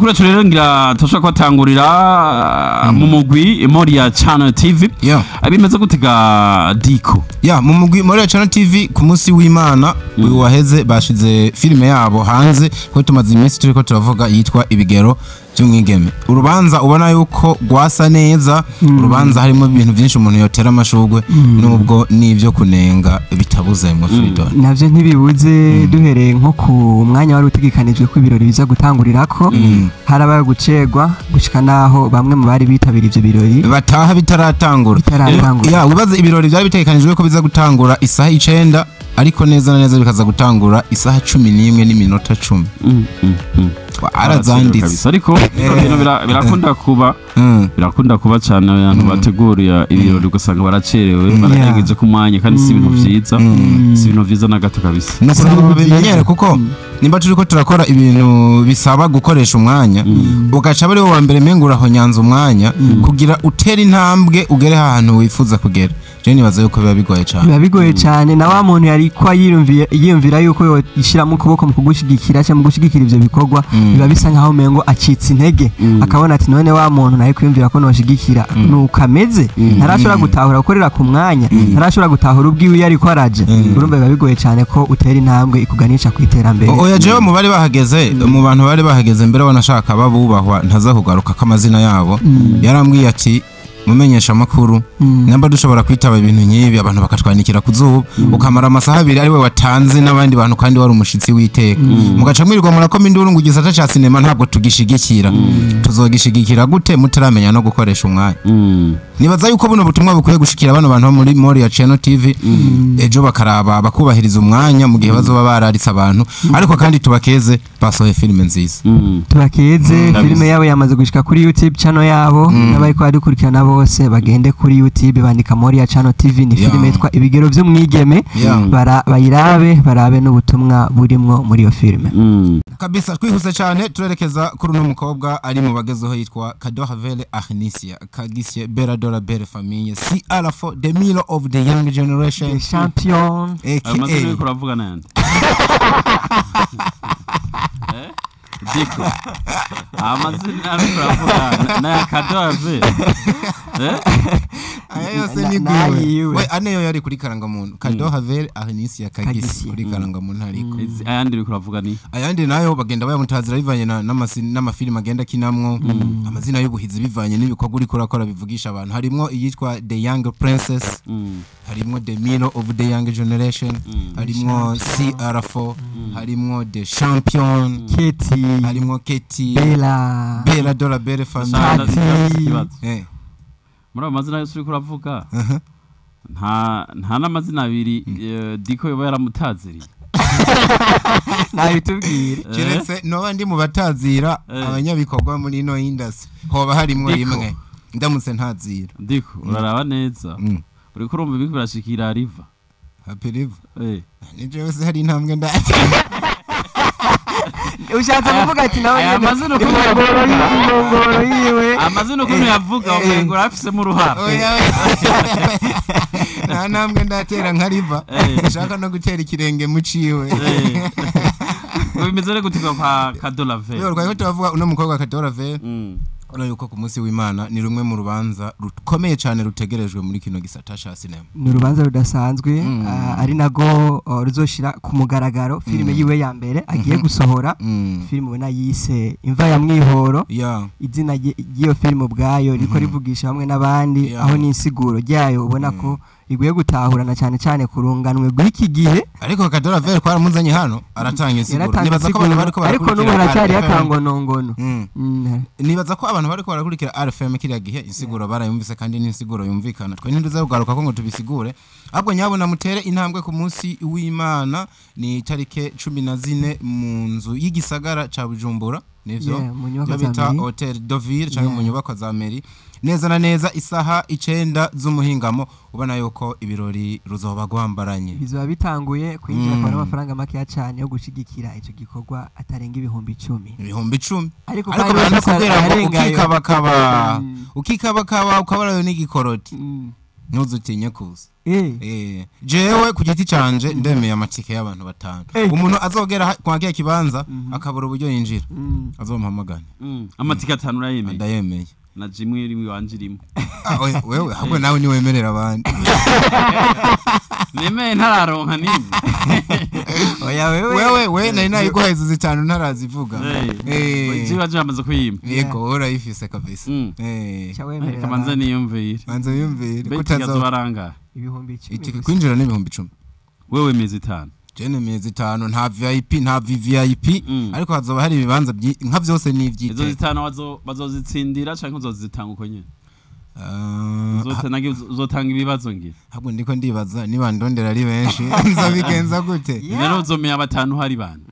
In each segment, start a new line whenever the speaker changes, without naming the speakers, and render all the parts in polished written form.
Amakuru yacu rero ngira turashobora kubatangurira mu mugwi Moria Channel TV. Bimeze gutega Diko?
Ya, mu mugwi Moria Channel TV, ku munsi w'Imana uyu waheze bashize filime yabo hanze, ko tumaze iminsi turiko turavuga, yitwa Ibigero by'umwigeme. Urubanza ubona yuko rwasa neza, urubanza harimo ibintu byinshi umuntu yotera amashurwe, nubwo n'ibyo kunenga bitabuze mu Freedom.
Navyo ntibibuze. Duhereye nko ku mwanya wari utegekanijwe ko ibirori biza gutangurirako, harabaye gucerwa gushika naho bamwe mu bari bitabiriye ivyo birori
bataha bitaratangura.
Bitaratangura.
Ya, wibaze ibirori byari bitegekanijwe ko biza gutangura isaha 9, ariko neza na neza bikaza gutangura isaha 11:10. Arazanditse.
Kabisa, ariko ibintu birakunda kuba, birakunda kuba cyane, abantu bategura ibirori ugasanga baracerewe, bararengeje ku mwanya, kandi si ibintu vyiza, si ibintu vyiza na gato kabisa.
Ni ukuntu babimenyere, kuko nimba turiko turakora ibintu bisaba gukoresha umwanya, ugaca ari wo wa mbere menga urahonyanza umwanya kugira utere intambwe ugere ahantu wifuza kugera, je nibaza yuko biba bigoye cyane.
Biba bigoye cyane, na wa muntu yari ko yiyumvira yuko yishyiramo ukuboko mu kugushigikira cyangwa mu gushigikira ivyo bikorwa, biba bisa nkaho umengo acitse intege, akabona ati: "None wa muntu nawe kwiyumvira ko noshigikira nuko ameze, ntarashobora gutahura gukorera ku mwanya, ntarashobora gutahura ubwiwe iyo ariko araje." Urumva biba bigoye cyane ko utera intambwe ikuganisha ku iterambere.
Oya, jewe mu bari bahageze, mu bantu bari bahageze mbere, wanashaka babubahwa, ntaza kugaruka k'amazina yabo, yarambwiye ati: "Mumenyesha amakuru, namba dushobora kwitaba ibintu nk'ibi, abantu bakatwanikira ku zuba, ukamara amasaha 2 ari we watanze n'abandi bantu, kandi wari umushitsi w'iteka, mugaca mwirirwa murakoma induru ngo igisata ca sinema ntabwo tugishigikira, tuzogishigikira gute mutaramenya no gukoresha umwanya?" Nibaza yuko buno butumwa bukwiye gushikira bano bantu bo muri Moria Channel TV, ejo bakaraba bakubahiriza umwanya mu gihe bazoba bararitse abantu. Ariko kandi tubakeze, basohoye filime nziza.
Tubakeze. Filime yabo yamaze gushika kuri YouTube channel yabo, n'abariko baradukurikirana bose bagende kuri YouTube bandika Moria Channel TV, ni filime yitwa Ibigero by'umwigeme. Bayirabe, barabe n'ubutumwa burimwo muri iyo filime.
Kabisa, twihuse cyane turerekeza kuri uno mukobwa ari mu bagezeho yitwa Kadohavele Ahnisia Kagisie Beradora Belle Famille CR4, the Milo of the young generation.
The champion.
Ayo mazina
aka
uriko uravuga nande? Eh? Diko, amazina uriko uravuga n'aya Kadove? Eh?
Aya yose ni
Nayiwe.
gwiwe we, ane yo yari kuri karangamuntu, Kadohavele Ahnisia Kagisi.
Kagisi.
Kuri karangamuntu ariko.
Ayandi uriko uravuga ni?
Ayandi nayo bagenda bayamutazira bivanye n'amafilime agenda akinamwo, amazina y'ubuhizi bivanye n'ibikorwa uriko urakora bivugisha abantu. Harimwo iyitwa The Young Princess, harimwo The Milo of the Young Generation, harimwo CR4, harimwo The Champion,
Keti.
harimwo Keti.
Bella.
Bella Dora Belle Famille.
Kati.
Ndafise ikibazo. Muri ayo mazina yose uriko uravuga, nta n'amazina abiri Diko yoba yaramutaziriye?
Nabitubwire.
Keretse noba ndi mu batazira abanyabikorwa muri ino industry, hoba harimwo
Diko.
rimwe ndamutse ntazira.
Diko, uraraba neza, uriko urumva ibiko birashikira Riva.
Happy Riva.
Eh.
Ni jewe se hari intambwe nda
Ushatse kuvuga ati nawe
Aya
nyene
mazina ukuntu
inkongoro
yavuga.
Inkongoro yiwe.
Amazina ukuntu yavuga, umengo urafisemo uruhara.
Oya, oya. Nta ntambwe ndatera nka Riva, nshaka no gutera ikirenge mu ciwe.
Ngo bimeze rero gute kwa Kadolave?
Yo, rwari ko turavuga uno mukobwa Kadolave. Urabona yuko ku munsi w'Imana ni rumwe mu rubanza rukomeye cyane rutegerejwe muri kino gisata ca sinema.
Ni urubanza rudasanzwe, ari nago ruzoshira ku mugaragaro filime yiwe ya mbere agiye gusohora, filime ubona yise Imva ya Mwihoro. Izina ry'iyo filime ubwayo riko rivugisha bamwe n'abandi, aho n'insiguro ryayo ubona ko riguye gutahurana cyane cyane ku runganwe rw'iki gihe.
Ariko Kadolave twaramuzanye hano aratanga insiguro.
Yaratanga
Nibaza ko abantu
insiguro,
bariko
ariko n'ubu
barakurikira
haracyariho
RFM.
akangonongono.
Nibaza ko abantu bariko barakurikira RFM kiriya gihe insiguro barayumvise, kandi n'insiguro yumvikana. Twe ntiduza kugaruka ko ngo tubisigure, ahubwo nyabona mutere intambwe ku munsi w'Imana, ni itarike 14, mu nzu y'igisagara ca Bujumbura, nivyo?
Yeah, mu nyubakwa
Iyo
za
bita
mairie.
Hotel Doville canke mu nyubakwa za mairie, neza na neza isaha 9 z'umuhingamo, ubona yuko ibirori ruzoba rwambaranye.
Bizoba bitanguye kwinjira kwa amafaranga makeya cyane yo gushigikira ico gikorwa, atarenga 10,000.
10,000.
Ariko
Ariko
kandi
baranakubwira ngo
arengayo.
ukikabakaba, ukikabakaba ukabarayo n'igikoroti. Ntuzutinye kuza.
Eh.
Jewe ku giti canje ndemeye amatike y'abantu 5. Umuntu azogera kwa kiya kibanza akabura uburyo yinjira, azompamagane.
Amatike 5 urayemeye?
Ndayemeye.
Na jimwe rimwe wanje irimo.
Ah, wewe ahubwo nawe niwemerera abandi.
Nemeye ntararonka nimwe.
Oya wewe.
Wewe we nari nayiguhaye izo 5 ntarazivuga.
Jiba jamaze kuyima.
Yego, wowe urayifise kabisa.
Cha wemerera
Kabanza
abandi.
niyumvire.
Banza yumvire
Mbega
kutazo
ikazobaranga
10,000
Itike
gusa.
kwinjira ni 10,000.
Wewe mezi 5.
Je nemeye 5, nta VIP, nta VVIP, ariko hazoba hari ibibanza nka vyose ni
Izo
ivyiteka.
5 bazozitsindira canke uzozitanga uko nyene?
Ah,
Uzotanga ibibazo ngira.
Ahubwo ndiko ndibaza niba ndondera ari benshi nzobigenza gute?
Rero uzomenya 5 hari bande.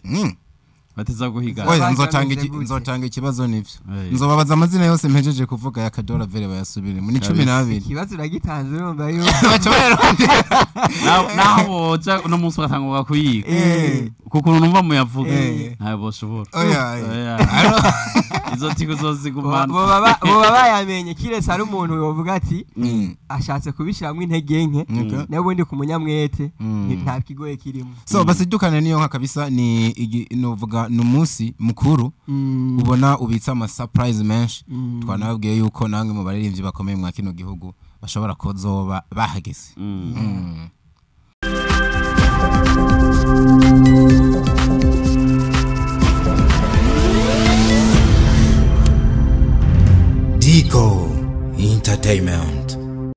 Bateza guhiga.
Oya,
Bagamije
nzotanga
gute?
nzotanga ikibazo nivyo.
Eh.
Nzobabaza amazina yose mpejeje kuvuga ya Kadora Vere bayasubiremo. Ni 12.
Ikibazo uragitanze urumva yuko
Baca bayarondera.
Naho boja uno munsi ugatangura kuyiga. Kuko numva muyavuga. Ntayo boshobora.
Oya.
Oya.
Aro.
Izo tiko zozigumana.
Boba bayamenye kiretse ari umuntu yovuga ati ashatse kubishiramwo intege nke, n'ubundi ku munyamwete nta kigoye kirimo.
So basidukane niyo nka kabisa ni novuga ni umunsi mukuru ubona ubitsa ama surprise menshi. Twanababwiye yuko namwe mu baririmbyi bakomeye mwa kino gihugu bashobora kuzoba bahageze.